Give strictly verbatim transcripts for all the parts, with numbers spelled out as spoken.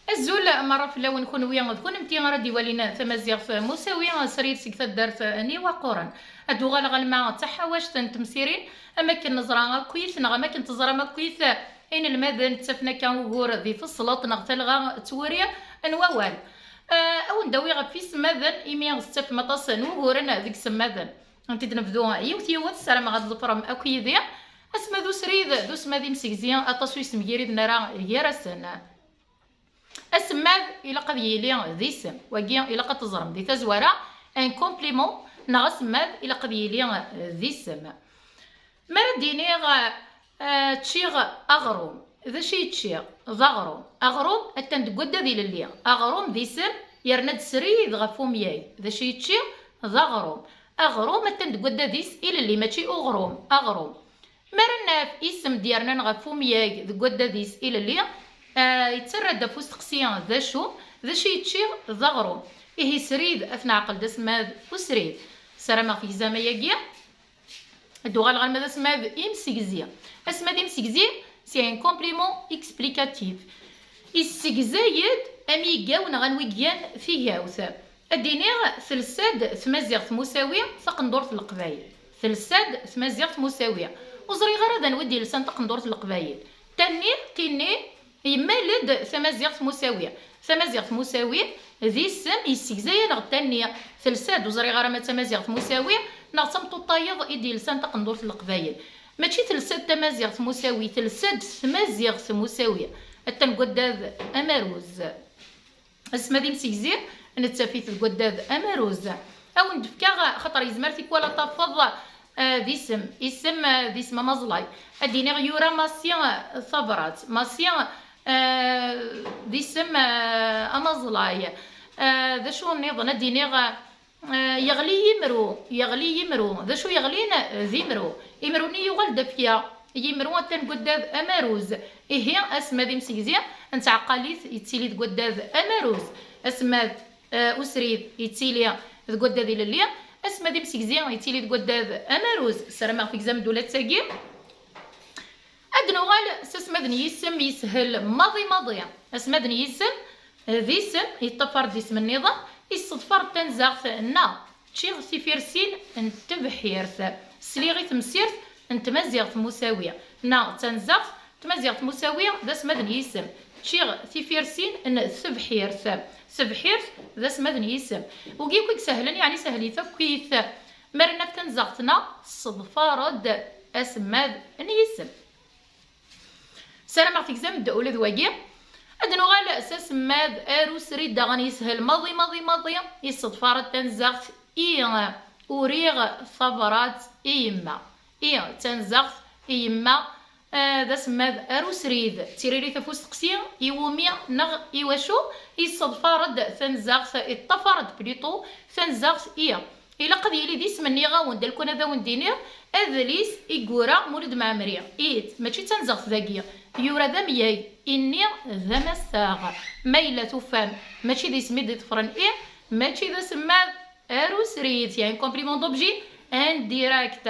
Azul merra fell-awen kunwi d kunemti ara d-iwalin tamaziɣt n usawi srid seg taddart n Iwaqquren. Ad uɣaleɣ alma d taḥawact n temsirin, am akken neẓra akkit neɣ am akken teẓram akkit, inelmaden ttafen akka ugur di tesleḍt neɣ talɣa n twuri n wawal. Eh, ad wen-d-awiɣ ɣef yisemmaden, imi tettafem aṭas n wuguren deg yisemmaden. Ad t-id-nebdu yiwet yiwet, ssarameɣ ad tḍefrem akk yid-i. Asemmad usrid d usemmad imsegzi, aṭas ur yessemgiriden ara gar-asen. Asemmad ilaq ad yili d isem. Wagi ilaq ad teẓrem di tazwara, un complément, neɣ asemmad ilaq ad yili d isem. Mi ara d-iniɣ, eh, ččiɣ aɣrum, d acu i ččiɣ? D aɣrum. Aɣrum attan deg waddad ilelli. Aɣrum d isem, yerna-d srid ɣef umyag. D acu i ččiɣ? D aɣrum. Aɣrum attan deg waddad-is ilelli, mačči uɣrum. Aɣrum. Mi ara naf isem d-yernan ɣef umyag deg waddad-is ilelli, eh, yettarra-d ɣef usteqsi d acu? D acu i ččiɣ? D aɣrum. Ihi srid, ad t-neɛqel d asemmad usrid. Ssarameɣ tegzam ayagi. Ad uɣaleɣ alma d asemmad imsegzi. Asemmad imsegzi, c'est un complément explicatif. Issegzay-d amigaw neɣ anwi igan tigawt. Ad d-iniɣ telsa-d tmaziɣt Musawi taqendurt n Leqbayel. Telsa-d tmaziɣt Musawi. Ur ẓriɣ ara d anwa i d-yelsan taqendurt n Leqbayel. Tanni, tinni, yemmal-d tamaziɣt Musawi. Tamaziɣt Musawi d isem yessegzay-aneɣ-d tanni. Telsa-d, ur ẓriɣ ara ma d tamaziɣt Musawi neɣ d tameṭṭut tayeḍ i d-yelsan taqendurt n Leqbayel. Mačči telsa-d tamaziɣt Musawi, telsa-d tmaziɣt Musawi. Attan deg waddad amaruz. Asemmad imsegzi, nettaf-it deg waddad amaruz. Ad wen-d-fkeɣ, xaṭer yezmer tikwal ad tafeḍ, eh, d isem, isem, eh, d isem amaẓlay. Ad d-iniɣ yura Massi, eh, tabrat. Massi, eh, d isem, eh, amaẓlay. Eh, d acu nniḍen? Ad d-iniɣ, eh, yeɣli yimru, yeɣli yimru. D acu yeɣlin? D imru. Imru-nni yuɣal-d afya. Yimru attan deg waddad amaruz. Ihi, asemmad imsegzi, nettɛeqqal-it, yettili deg waddad amaruz. Asemmad, eh, usrid, yettili deg waddad ilelli. Asemmad imsegzi, yettili deg waddad amaruz. Ssarameɣ tegzam-d ula d tagi. Ad nuɣal s asmad n yisem yeshel maḍi maḍi. Asmad n yisem d isem, yeṭṭafar-d isem nniḍen, yesseḍfar-d tanzaɣt na. Ččiɣ tifirsin n tebḥirt. Sliɣ i temsirt n tmaziɣt Musawi. Na d tanzaɣt n tmaziɣt Musawi d asmad n yisem. Ččiɣ tifirsin n tebḥirt. Tebḥirt d asmad n yisem. Wigi akk i isehlen, yeɛni sehlit akkit. Mi ara naf tanzaɣt na, tesseḍfar-d asmad n yisem. Ssarameɣ tegzam-d ula d wagi. Ad nuɣal s asemmad arusrid daɣen yeshel maḍi, maḍi, maḍi, yesseḍfar-d tanzaɣt i. Uriɣ tabrat i yemma. I d tanzaɣt i yemma, eh, d asemmad arusrid. D tiririt ɣef usteqsi, iwumi neɣ iwacu? Yesseḍfar-d tanzaɣt, yeṭṭafar-d plutôt tanzaɣt i. Ilaq ad yili d isem, nniɣ-awen-d, alkan ad awen-d-iniɣ adlis i yura Mulud Mɛemmri. It, mačči d tanzaɣt dagi. Yura d amyag, inni d amasaɣ. Ma yella tufam, mačči d isem i d-iḍefren i, mačči d asemmad arusrid, yeɛni complément d'objet indirect.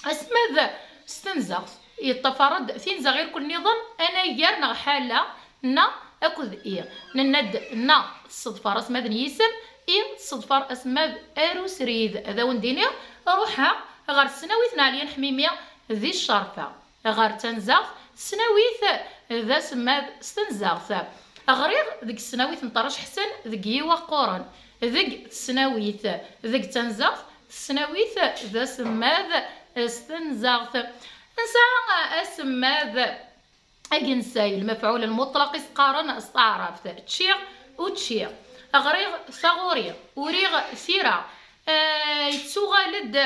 Asemmad s tenzaɣt yeṭṭafar-d tinzaɣ irkel nniḍen, anagar neɣ ḥala na akked i. Nenna-d na tesseḍfar asmad n yisem, i tesseḍfar asmad arusrid. Ad awen-d-iniɣ, ruḥeɣ ɣer tesnawit n Ɛelyan Ḥmimi di Ccerfa. Ɣer tanzaɣt, tesnawit d asemmad s tenzaɣt. Ɣriɣ deg tesnawit n Ṭarac Ḥsen deg Yiwaqquren. Deg tesnawit, deg tanzaɣt, tesnawit d asemmad s tenzaɣt. Nesɛa asemmad agensay, lmefɛul lmuṭlaq i s-qqaren s taɛrabt. Ččiɣ, učči. Ɣriɣ taɣuri. Uriɣ tira. Eh, yettuɣal-d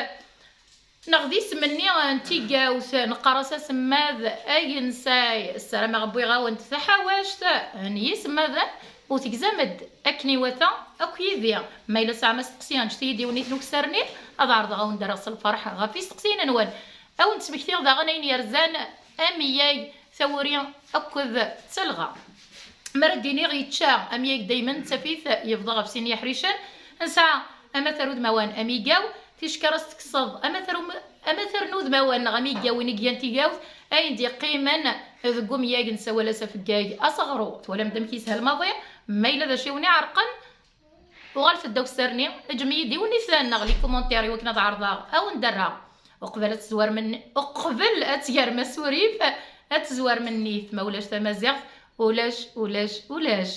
neɣ d isem-nni n tigawt, neqqar-as asemmad agensay. Ssarameɣ wwiɣ-awen-d taḥawact n yisemmaden u tegzam-d akken iwata akk yid-i. Ma yella tesɛam asteqsi, ǧǧet-iyi-d yiwen i ten-ukessar-nni, ad ɛerḍeɣ ad wen-d-rreɣ s lferḥ ɣef yisteqsiyen-nwen. Ad wen-d-smektiɣ daɣen ayen yerzan amyag, tawuri akked talɣa. Mi ara d-iniɣ yečča amyag daymen d tafit yebḍa ɣef sin yiḥricen. Nesɛa amatar udmawan amigaw, ticekkar ad s-tekkseḍ amatar um-, amatar n udmawan neɣ amigaw win i igan tigawt, ayen d-yeqqimen Deg umyag nessawal-as afeggag aseɣru. Twalam-d amek yeshel maḍi? Ma yella d acu i wen-iɛerqen, uɣalet-d akessar-nni, ǧǧem-iyi-d iwenniten neɣ les commentaires i wakken ad ɛerḍeɣ a wen-d-rreɣ. Uqbel ad tezwarem nni-, uqbel ad tgerrem asurif, ad tezwarem nnif, ma ulac tamaziɣt, ulac, ulac, ulac.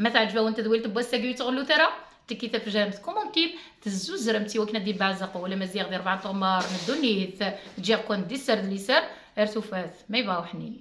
Ma teɛǧeb-awen tedwilt n wass-agi ur yettɣellut ara, tekki tafejramt, commentim, tezzuzremt i wakken ad d-ibeɛzeq wala Maziɣ di rebɛa n tɣemmar n ddunit. Ǧǧiɣ-ken di sser d liser, ar tufat, ma yebɣa uḥnin.